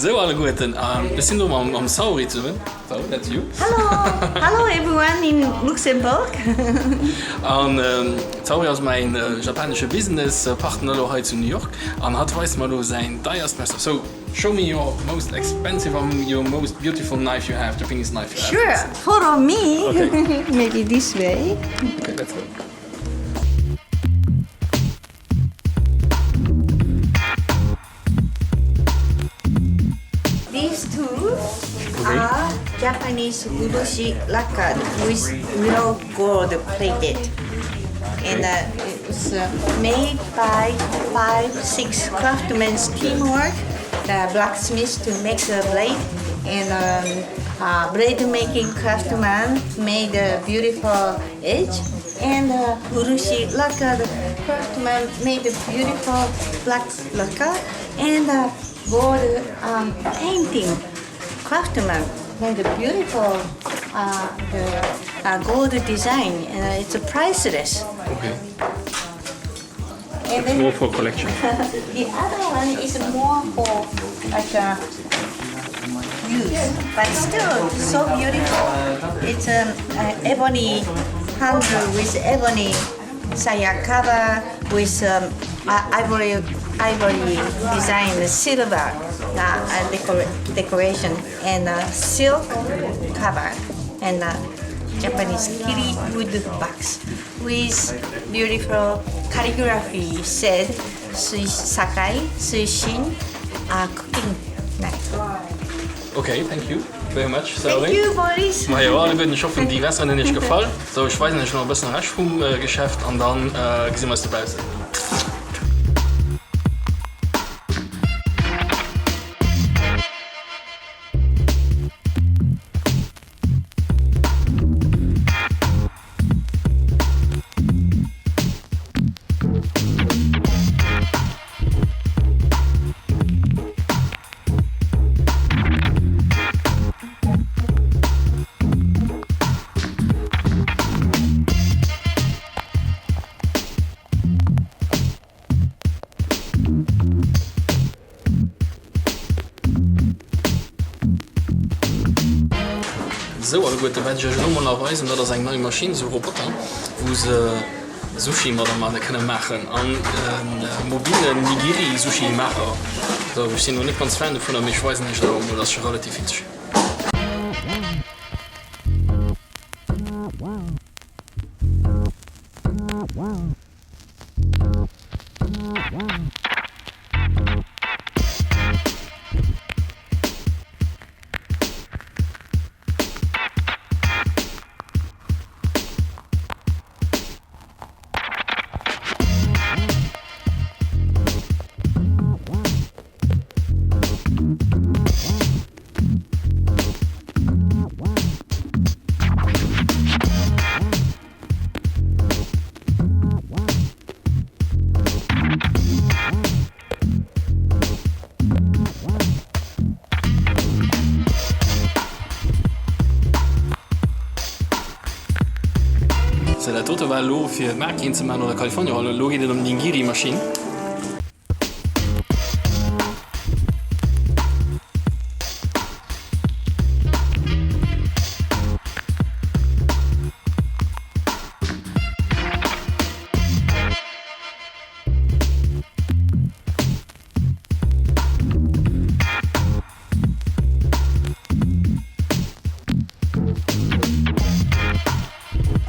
Sou alleguerten, ech sinn do mam Saori zesummen. Saori, that's you. Hallo, hallo everyone in Luxembourg. An d'Saori ass mäin japanesche Business Partner elo hei zu New York an hatt weist mer elo säin deierst Messer. So, show me your most expensive and your most beautiful knife you have, Japanese knife you have. Sure, follow me. Okay. Maybe this way. Okay, let's go. These two are Japanese urushi lacquered with real gold plated. And uh, it's uh, made by five, six craftsmen's teamwork, the blacksmith to make the blade, and um, uh, blade making craftsman made a beautiful edge, and uh, urushi lacquered craftsman made a beautiful black lacquer, and uh, gold um, painting craftsman made a beautiful uh, the, uh, gold design, and uh, it's priceless. Okay. And then More for collection. the other one is more for like a use, but still so beautiful. It's an uh, ebony handle with ebony saya cover with um, uh, ivory ivory design silver uh, uh, decor- decoration and uh, silk cover and uh, Japanese kiri wood box with beautiful calligraphy said Sui Sakai Suishin uh, cooking knife. Okay, thank you very much, Saori. Thank you, Boris. Majo, alleguerten, ech hoffen déi Wässer hunn iech gefall. Sou, ech weisen iech nach e bëssen Rescht vum Geschäft an dann gesi mer eis dobaussen. Sou alleguerten, wat ech iech elo mol nach weisen, dat ass eng nei Maschinn, esou Roboter, wou se Sushi mat am Manne kënne maachen an e mobile Nigiri-Sushi-Maacher. Sou, ech sinn elo net ganz Fan dovunner, mee ech weisen iech et awer mol, ass scho relativ witzeg. Sou, dat dote war elo fir Marketing ze maachen oder California Roll. Elo geet et ëm d'Nigiri-Maschinn.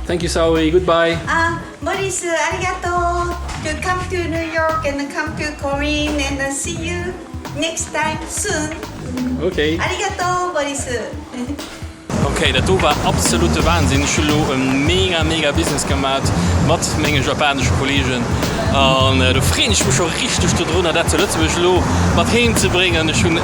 Thank you Saori, goodbye. Ah, Maurice, arigato to come to New York and come to Corinne and see you next time soon. Okay. Arigato, Maurice. Ok, Ok, dat do war absolute Wahnsinn. Ech hu lo e mega mega Business gemat mat menge japanesche Kollegen an do freeën ech mech scho richteg dodrunner dat zu Lëtzebuerg elo mat heem ze bréngen. Ech hunn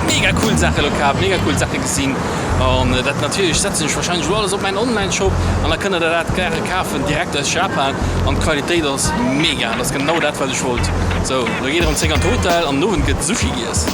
mega cool Saache lo kaf, mega cool Saache gesinn an dat natierlech setzen ech wahrscheinlech elo alles op mäin Online Shop an da kënnt der dat gäre kafen direkt aus Japan an d'Qualitéit ass mega. Dat ass genau dat wat ech wollt. Sou, lo geet erëm zréck an d'Hotel an den Owend gëtt Sushi giess.